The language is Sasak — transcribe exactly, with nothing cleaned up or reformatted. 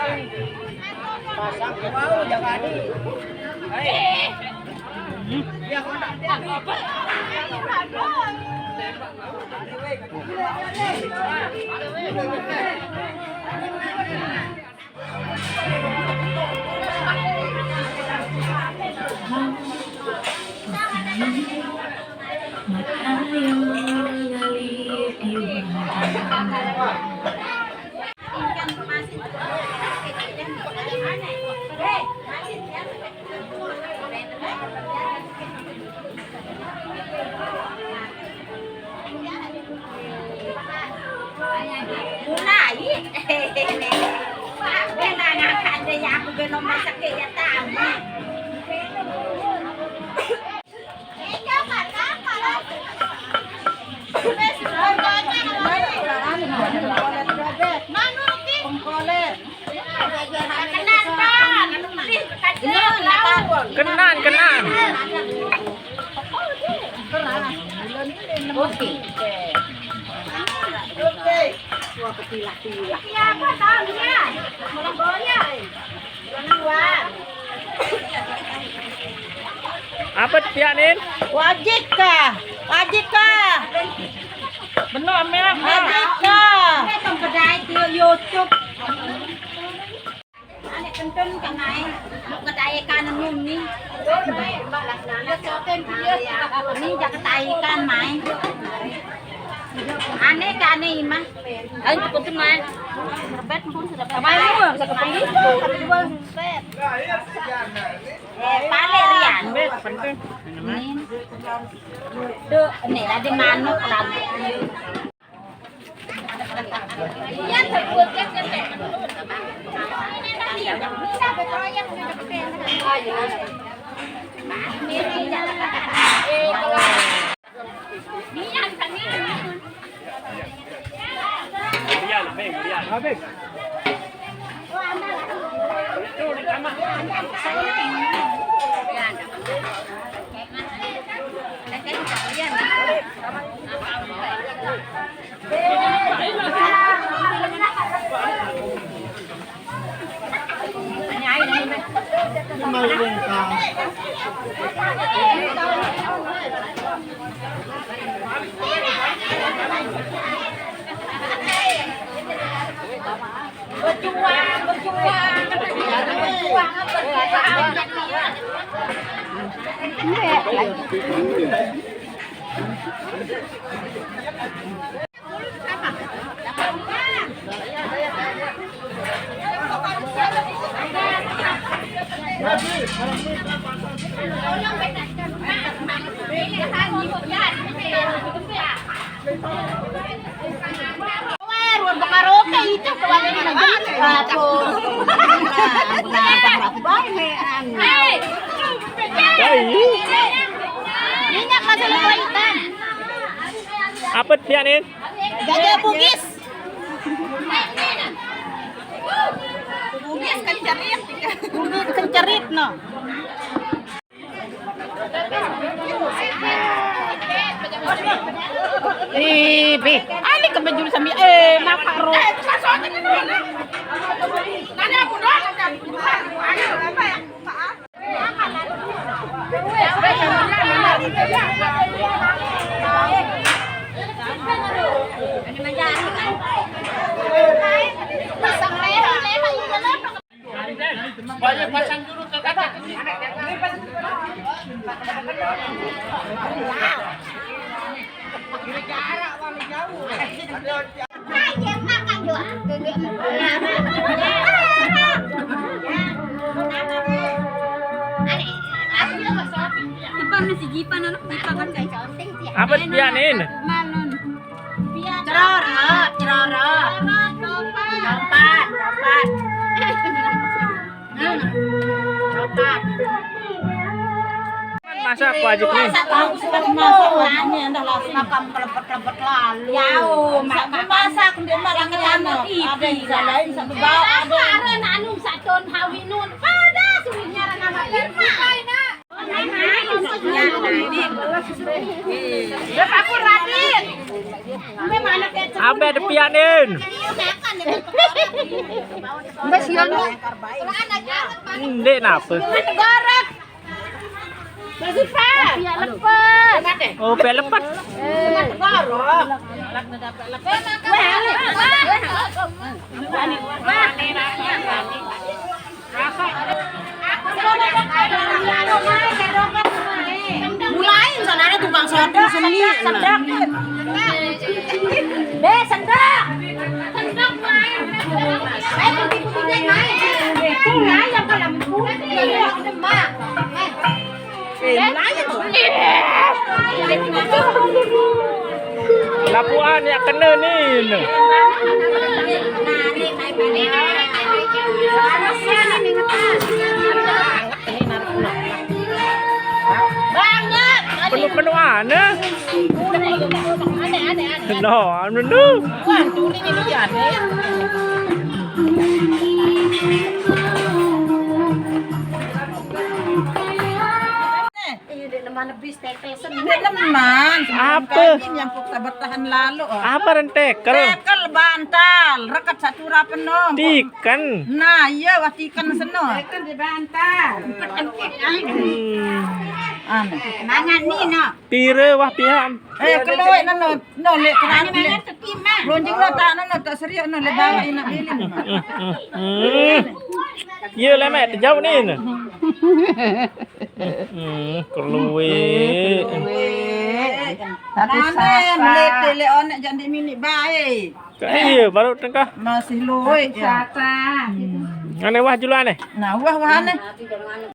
Mulai. Wah, ben anak ada yang aku ben nomor sakit ya tamu. Kenan, kenan. Apa pianin? Wajib kah? Wajib kah? Benar, Mel. Wajib kah? Ini tong kedai di YouTube. Ane kenten kan nae, mau kedai kan nun ni. Ini jak kedai kan mai. Ane kan ane imah. Ayo cepet mai. Rebet pun sudah. Apa ini, Bang? Bisa ketemu. Eh, balik Rian. Ini. Tuh, ini ada manuk lagi. Berjuang, berjuang, berjuang, berjuang. Minyak masih lupa hitam. Apa pianin? Jaja Bugis. Bugis kencerit. Bugis kencerit no. Eh, be, ali ke baju sami, eh, mapak ro. Banyak pasang dulu ke kakak. Apa pianin? Cerorot, cerorot. Lompat, lompat. Hmm. Lompat. Masak wajib nih. Masak, masak, masak, ini dah langsung makan kelebet-kelebet lalu. Jauh, masak, masak, dia mah lagi anu, ada yang salahin satu bau, ada yang anu, saton hawinun. Pada suruhnya nama Irma. Apa ada pianin? Mbak siang. Ndek napa? Gorek. Mbak Ziva. Iya, lepet. Oh, pe lepet. Gorek. Mulai soalnya tukang soto seni. Be, sendok. Sendok main. Main putih-putih deh, main. Itu lah yang kalau putih. Iya, udah, Mak. Main. Eh, mulai tuh. Lapuan ya kena ni. Nah. Banget. Penuh-penuh aneh. No, anu tu. Iya, dek, lemah lebih stekel sendiri. Dek, lemah. Apa? Kami yang pun tak bertahan lalu, oh. Apa ren tekel? Tekel bantal, reket satu rapen, no. Tiken. Nah, iya, wah tiken seno. Tekel di bantal. Hmm. Anu. Mangan ni, no. Pire wah pian? Eh, keluar, no, no. No, lek kerana, lek. Lonjing lo tak, no, no, tak serius, no, lek bawa nak beli, no. Hmm, hmm, hmm. Iya, lemet, jauh ni, no. Hmm, keluar. Satu. Mana sasa. Melete, lek onek jandi minik baik. Iya, baru tengkah. Masih luwe, ya. Sasa. Hmm. Ane wah juluan, eh? Nah, wah, wah, ane.